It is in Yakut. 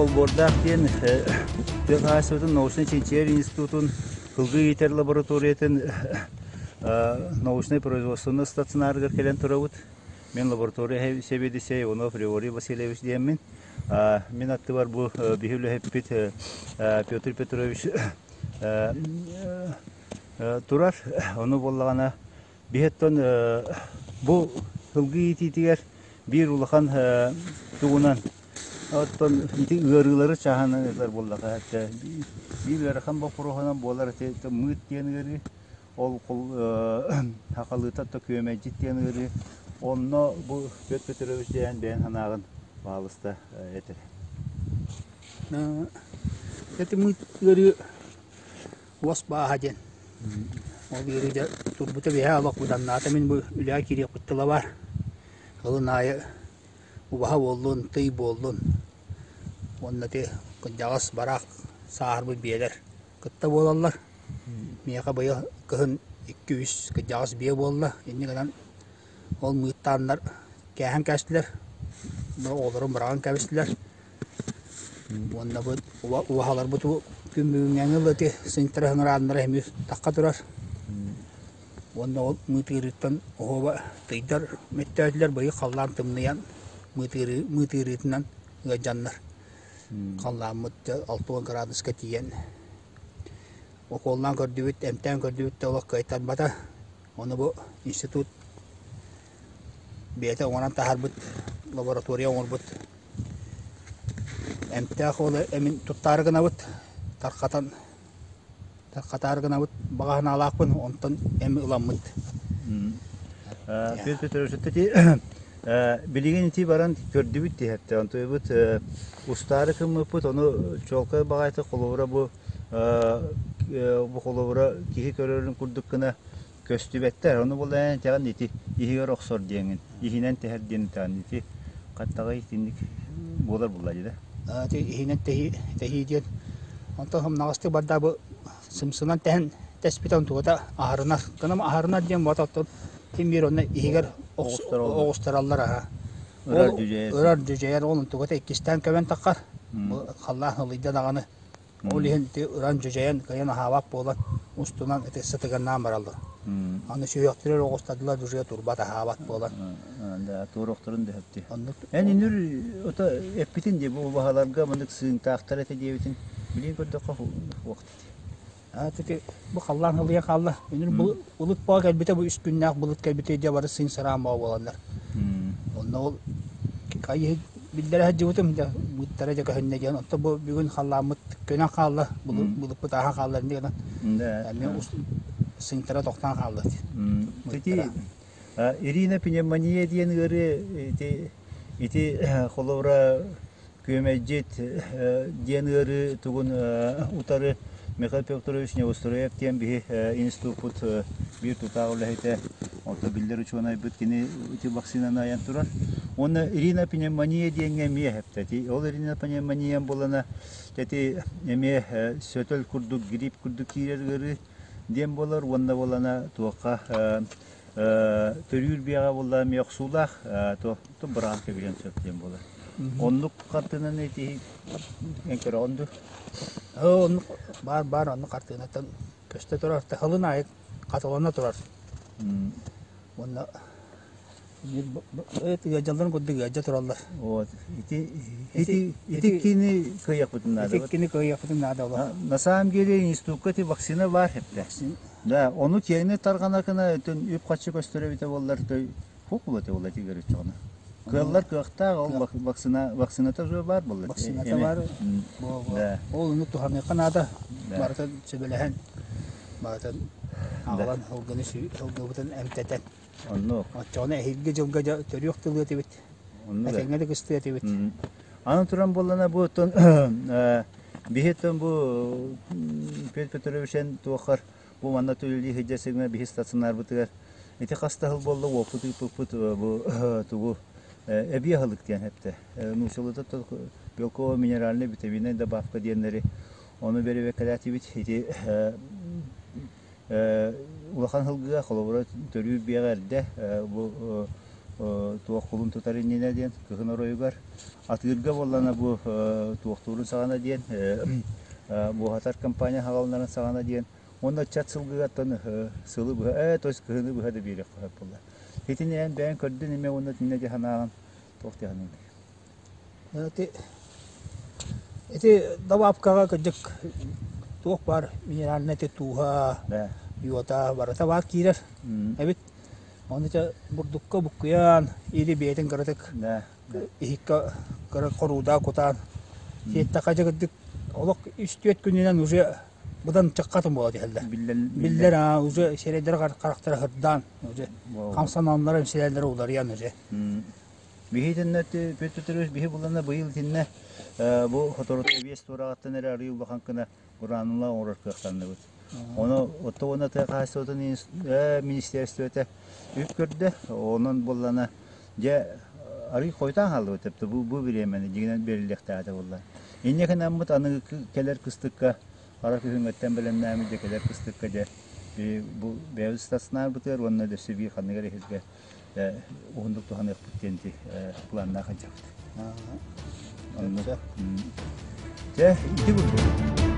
Олбуордаах диэн тыа хаһаайыстыбатын научнай-чинчийэр институтун сылгы иитэр лабораториятын научнай-производственнай стационарыгар кэлэн турабыт. Мин лаборатория сэбиэдиссэйэ Иванов Григорий Васильевич диэммин. Мин аттыбар бу биһи үлэһиппит Петр Петрович турар. Ону буоллаҕына биһиттэн бу сылгы иитиитигэр биир улахан тугунан оттон ити ыарыылары чааһынан буоллаҕа биир ыарахан боппуруоһунан буолар ити мыыт диэн ыарыы ол хахалыыта күөмэйдьит диэн ыарыы онно бу Петр Петрович диэн бэйэн санааҕын баалыста этэр. Ити мыыт ыарыы уос бааһа диэн. Ол ыарыы дьэ турбута биһээ олох быданнаата мин бу үлэҕэ киириэхпит тыла баар. Ылын аайы убаһа буоллун, тый буоллун уонна ити кырдьаҕас бараах сааһырбыт биэлэр кытта буолаллар. Миэхэ быйыл кыһын икки-үс кырдьаҕас биэ буолла. Инньэ гынан ол мыыттааннар кээһэн кээстилэр, оҕолорун быраҕан кэбистилэр. Уонна бу убаһаларбыт күн бүгүҥҥээҥи ыла ити сынтара ыҥырааннара эмиэ тахха турар. Уонна ол мыытыырыттан оһуоба тыйдар мөттөөтүлэр, быйыл халлаан тымныйан мыытыырыытынан ыалдьаннар. Халлааммыт 60 градуска тиийэн укуоллаан көрдүбүт, эмтээн көрдүбүт да олох кыайтарбата. Ону бу институт бэйэтэ оҥорон таһаарбыт лаборатория оҥорбут эмтээх уолу эмин туттаары гынабыт, тархатан тархатаары гынабыт баҕа санаалаахпын, онтон эми ыламмыт. Петр Петрович, ити билигин ити баран көрдүбүт диэхтэ. Онтуйбут устаары кыммыппыт, ону чуолкай баҕайытык холобура бу бу холобура киһи көрөрүн курдук гына көстүбэттэр. Ону булан этэҕин ити иһигэр охсор диэҥин, иһинэн тэһэр диэн этэҕин ити хаттаҕай итинник буолар булла дии да. Ити иһинэн тэһии диэн онтон сымнаҕастык барда бу сымсынан тэһэн тэспит онтугата аһарынар. Гынан аһарынар диэн буолта оттон ким биир онно иһигэр оҕустараллар аһа. Ырар дьүдьэйэр. Ырар дьүдьэйэр ол онтугата иккистээн көбөн таххар. Бу халлаан ылыйда даҕаны Ол иһин ити ыран дьүдьэйэн кыайан аһаабат буолан устунан ити сытыганнаан бараллар. Аны сүһүөхтэрэр оҕустардылар дьүдьүйэ турбат аһаабат буолан. Да, туорохторун дөһөптү. Оннук. Эн үнүр ото эппитин дии бу убаһаларга мынык сыыҥтаахтар этэ диэбитин билигин көрдөххө уохт Ити бу халлаан ылыйа хаалла. Үнүр былыт баа кэлбитэ бу үс күннээх былыт кэлбитэ дьэ бары сыыҥ сараан баа буоланнар. Онно ол хайыы биллэрэ сылдьыбытым дьэ быттара дьэ көһүннэ диэн оттон бу бүгүн халлааммыт көнөн хаалла былыппыт ааһан хаалла инньэ гынан эмиэ сыҥтара тохтоон хаалла Ити Ирина пневмония диэн ыарыы ити ити холобура Күөмэйдьит диэн ыарыы тугун утары Михаил Петрович Неустроев диэн биһи институппут биир тутаах үлэһитэ, онто биллэр учуонайбыт кини ити вакцинаны айан турар. Уонна Ирина пневмония диэҥҥэ эмиэ эһэптэти. Ол Ирина пневмония буолана эти эмиэ сөтөл курдук, грипп курдук киирэр ыарыы диэн буолар уонна буолана туохха төрүүр биэҕэ буолла эмиэ охсуулаах туох быраҕан кэбиһиэн сөп диэн буолар. Оннук хартыынаны ити эн көрөҕүн дуу? Оннук баар баар оннук хартыынаттан көстө турар. Тахылын аайы хатылана турар. Уонна ыалдьалларын курдук ыалдьа тураллар. Вот. Ити ити ити кини кыайыахпытын наада. Ити кини кыайыахпытын наада олох. На самом деле институкка ити вакцина баар эптэ. Да, ону киэҥник тарҕана гына үп-харчы көстөр эбитэ буоллар, хук буолла буолла тигэр өчөҕүнэ. Кыаллар кыахтаах ол вакцина вакцината уже баар буолла. Вакцината баар. Ол ону туһаныахха наада. Барытын сөбүлэһэн, барытын аҕалан сылгыны сылгыбытын эмтэтэн. Оннук. Оччоҕуна эһиилги дьылга дьэ төрүөх тылыа этибит. Этэҥҥэ да кыстыа этибит. Аны туран буоллана бу оттон биһиттэн бу Петр Петровичен туохар бу манна төлөлүү сылдьар сиргэ биһи стационарбытыгар ити хас да сыл буолла уоппут ыыппыппыт бу тугу эбии аһылык диэн эптэ. Нууччалыыта белково минеральный витаминный добавка диэннэри ону бэрэбиэркэлээтибит. Ити улахан сылгыга холобура төрүүр биэҕэ эрдэ бу туох кулун тутар иннинэ диэн кыһын оройугар атыырга буоллана бу туохтуурун саҕана диэн буоһатар компания хаҕалынарын саҕана диэн уонна ыччат сылгыгаттан сылы быһа ээ то есть кыһыны быһа да биэриэххэ сөп буолла. Итини эн бэйэҥ көрдүн эмиэ уонна итиннэ дьэ санааҕын туох дьаһаныҥ? Ити ити добавкаҕа кырдьык туох баар минеральнай ити тууһа, йота барыта баар киирэр эбит. Ону ити бурдукка буккуйан или бэйэтин кыратык иһиккэ кыра хорууда кутаан сиэттэххэ дьэ кырдьык олох үс-түөрт күнүнэн уже быдан чаххатын буола түһэллэр. Биллэр аа уже сирэйдэрэ харахтара сырдаан уже хамсаналлара эмсэлэллэрэ уларыйан уже. Биһи итиннэ Петр Петрович биһи булана быйыл итиннэ бу хоторута биэс туораҕыттан эрэ арыы улахан гына гранула оҥорор кыахтанныбыт. Ону отто уонна тыа хаһаайыстыбатын министерствота үп көрдө. Онон буоллана дьэ арый хойутаан хааллыбыт тіпті бу бу бириэмэни дьиҥинэн бериллиэхтээх этэ буолла. Инньэ гынаммыт аныгы кэлэр кыстыкка хара күһүҥҥэттэн бэлэмнээммит дьэ кэлэр кыстыкка дьэ бу бэйэбит стационарбытыгар уонна өссө биир ханнык эрэ сиргэ уһуннук туһаныахпыт диэн планнаах сылдьабыт. Оннук. Дьэ, ити курдук.